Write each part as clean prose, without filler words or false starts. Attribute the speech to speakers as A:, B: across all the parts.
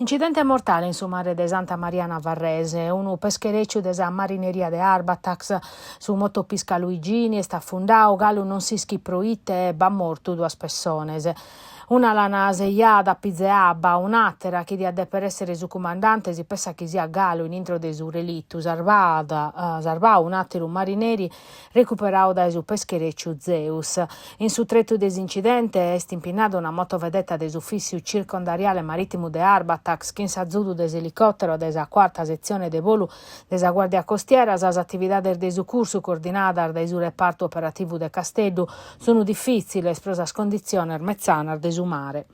A: Incidente mortale in su mare de Santa Maria Navarrese, unu pescherecciu de sa marineria de Arbatax, su motopisca Luigini, est afundadu, galu non s'ischit pro ite e b'at mortu duas pessones. Una l'ana sejada a pizu 'e abba, un'àtera, chi diat dèpere èssere su cumandante, si pessat chi siat galu in intro de su relitu, sarvada, sarvadu un'àteru marineri recuperadu dae su pescherecciu Zeus. In su tretu de s'incidente est impinnada una motovedetta de s'Ufìssiu Circondariale Marìtimu de Arbatax chin s'azudu de s'elicòtero de sa cuarta setzione de bolu de sa Guàrdia Costiera. Sas atividades de sucursu coordinadas dae su repartu operativu de Casteddu sunt difìtziles pro sas conditziones metzanas de su mare.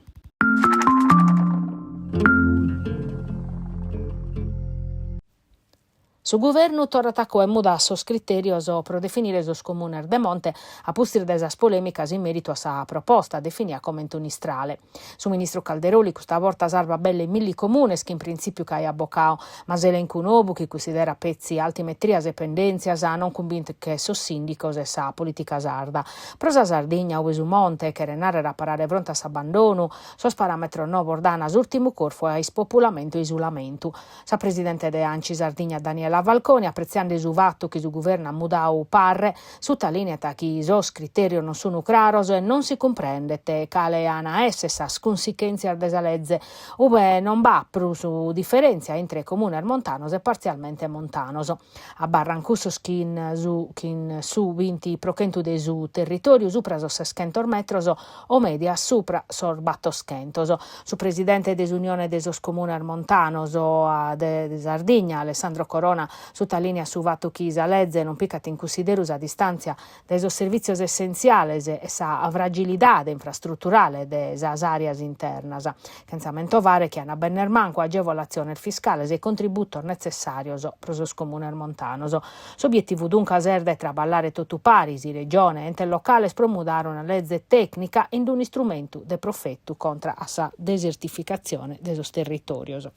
A: Su guvernu torrat a coa e mudat sos critèrios pro definire sos comunes de monte a pustis de sas polèmicas in mèritu a sa proposta definia comente un'istrale. Su ministru Calderoli custa borta sarvat belle milli comunes chi in printzìpiu ch'aiat bocadu, ma s'elencu nou chi cunsiderat petzi altimetrias e pendèntzias non cumbinchet sos sìndicos e sa polìtica sarda. Pro sa Sardigna, ue su monte cheret nàrrere a parare fronte a s'abbandonu, sos paràmetros novos dan s'ùrtimu corfu a ispopulamentu e isulamentu. Sa presidente de Anci Sardigna Daniela Falconi, apretziende su fatu chi su guvernu at mudadu parre, sutalìniat chi sos critèrios non sunt craros e non si cumprendet cale an a èssere sas cunsichèntzias de sa leze, ue non b'at prus diferèntzia intre comunes montanos e partzialmente montanos. Abarran cussos chin su chin su binti pro chentu de su territòriu supra sos seschentos metros o mèdia supra sos batoschentos. Su presidente de s'Unione de sos Comunes Montanos de Sardigna, Alessandro Corona, sutalìniat su fatu chi sa leze non picat in cunsideru sa distàntzia dae sos servìtzios essentziales e sa fragilidade infrastruturale de sas àreas internas, chentza mentovare chi an a benner mancu agevolatziones fiscales e contributos netzessàrios pro sos comunes montanos. S'obietivu duncas est de traballare totu paris, Regione e entes locales pro mudare una leze tècnica in un'istrumentu de profetu contra a sa desertificatzione de sos territòrios.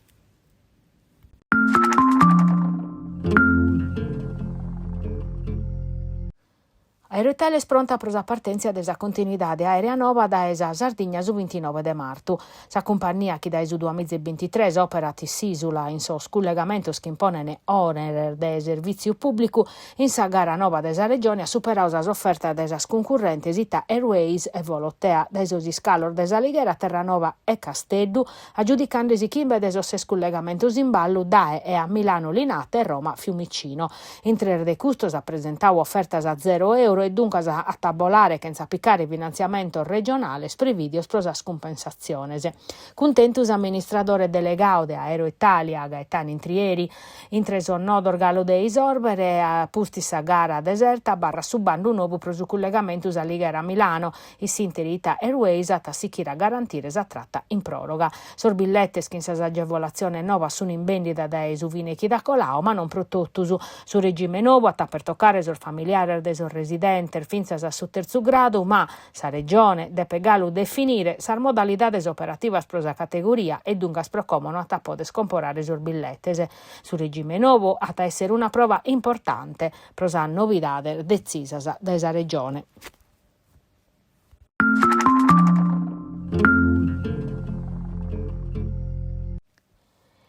A: Aeroitalia est pronta pro sa partèntzia de sa continuidade aèrea noba dae sa Sardigna su bintinoe de martu. Sa cumpannia chi dae su duamiza e bintitres òperat in s'ìsula in sos cullegamentos chi imponent òneres de servìtziu pùblicu, in sa gara noba de sa Regione at superadu sas ofertas de sas cuncurrentes Ita Airways e Volotea dae sos iscalos de S'Alighera, Terranova e Casteddu, agiudicandesi chimbe de sos ses cullegamentos in ballu dae e a Milano Linate e Roma Fiumicino. In tres de custos at presentadu ofertas a zero euro e duncas at a bolare chentza picare finantziamentos regionales prevìdios pro sas cumpensatziones. Cuntentu s'amministradore delegadu de Aeroitalia, Gaetano Intrieri, Intre sos nodos galu de isòrbere, a pustis sa gara deserta, abarrat su bandu nou pro su cullegamentu S'Alighera-Milano, In s'ìnteri Ita Airways at a sichire a garantire sa trata in pròroga. Sos billetes chin sas agevolatziones novas sunt in bèndida dae su fine chida coladu, ma non pro totus. Su regime nou at a pertocare sos familiares de sos residentes fintzas a su tertzu gradu, ma sa Regione depet galu definire sas modalidades operativas pro sa categoria e duncas pro como no at a poder comporare sos billetes. Su regime nou at a èssere una prova importante pro sas novidades detzisas dae sa Regione.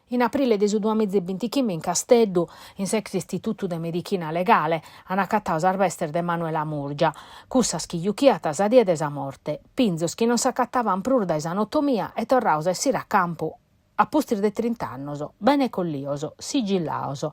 A: In aprile de su duamiza e bintichimbe in Casteddu, in s'ex istitutu de medichina legale, an acatadu sas bestes de Manuela Murgia, cussas chi juchiat sa die de sa morte, pinzos chi non s'acataban prus dae sa notomia e torrados a essire a campu A pustis de trint'annos, bene collios, sigillados.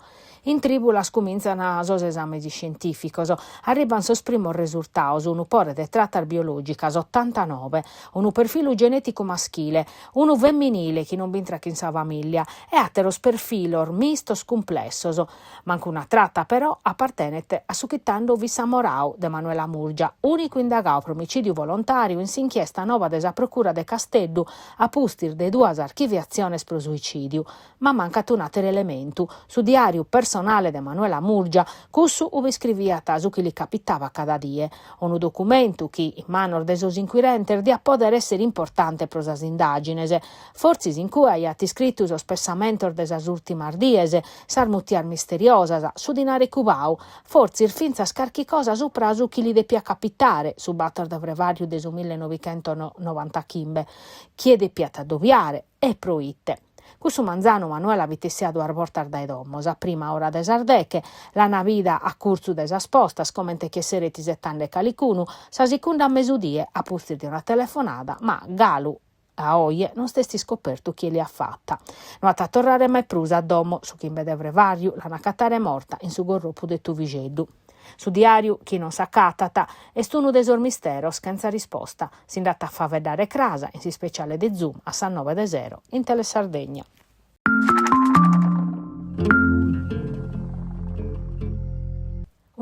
A: In trìbulas cumintzan sos esames iscientìficos. Arriban sos primos resurtados, unu pore de tratas biològicas, otantanoe, unu perfilu genèticu maschile, unu femminile chi non b'intrat chin sa famìllia e àteros perfilos mistos cumplessos. Mancu una trata, però, apartenet a su chi tando fit s'amoradu de Manuela Murgia, ùnicu indagadu pro omicìdiu volontàriu in s'inchiesta nova de sa Procura de Casteddu a pustis de duas archiviatziones pro suicìdiu. Ma mancat un'àteru elementu, su diàriu personale de Manuela Murgia, cussu ue iscriviat su chi li capitabat cada die. Unu documentu chi, in manos de sos inquirentes, diat pòdere èssere importante pro sas indàgines. Fortzis in cue aiat iscritu sos pessamentos de sas ùrtimas dies, sas mutias misteriosas, su dinare cubadu, fortzis fintzas carchi cosa supra su chi li depiat capitare su bator de frevàriu de su millenovichentosnovantaghimbe, chie depiat addobiare e pro ite. Cussu manzanu Manuela fit essia duas bortas dae domo, sa prima a ora de sas deche, l'ana bida a curtzu de sas postas, comente chi esseret isetande calicunu, sa sicunda a mesudie, a pustis de una telefonada, ma galu a oje non s'est iscopertu chie l'at fata. No at a torrare mai prus a domo, su chimbe de frevarju l'an acatare morta in su gorropu de Tuvixeddu. Su diàriu, chi non s'acatat, est unu de sos misteros chentza risposta. Si nd'at a faeddare cras in s'ispeciale de Zoom a sas nobe de sero in Telesardegna.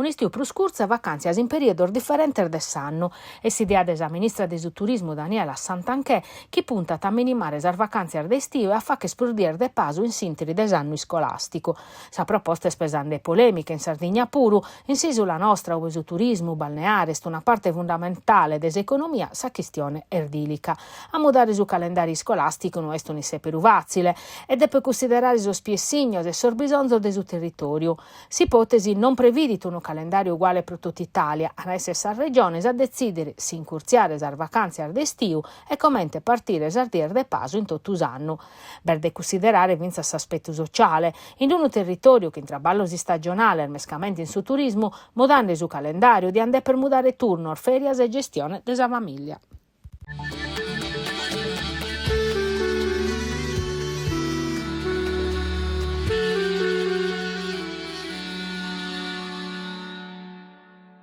A: Un'istiu prus curtzu e vacàntzias in perìodos diferentes de s'annu. Est s'idea de sa ministra de su Turismu Daniela Santanchè chi puntat a minimare sas vacàntzias de istiu e a fàghere prus dies de pasu in s'ìnteri de s'annu iscolàsticu. Sa proposta est pesande polèmica in Sardigna puru. In s'ìsula nostra, ue su turismu balneare est una parte fundamentale de s'economia, sa chistione est dìlica. A mudare su calendàriu iscolàsticu no est un'issèperu fàtzile e depet cunsiderare sos piessignos e sos bisonzos de su territòriu. S'ipòtesi non previdit unu calendàriu uguale pro totu Itàlia, an a èssere sas regiones a detzìdere si incurtziare sas vacàntzias de istiu e comente partire sas dies de pasu in totu s'annu. B'est de cunsiderare fintzas s'aspetu sociale. In unu territòriu chin traballos istagionales, mescamente in su turismu, mudande su calendàriu diant dèpere mudare turnos, fèrias e gestione de sa famìllia.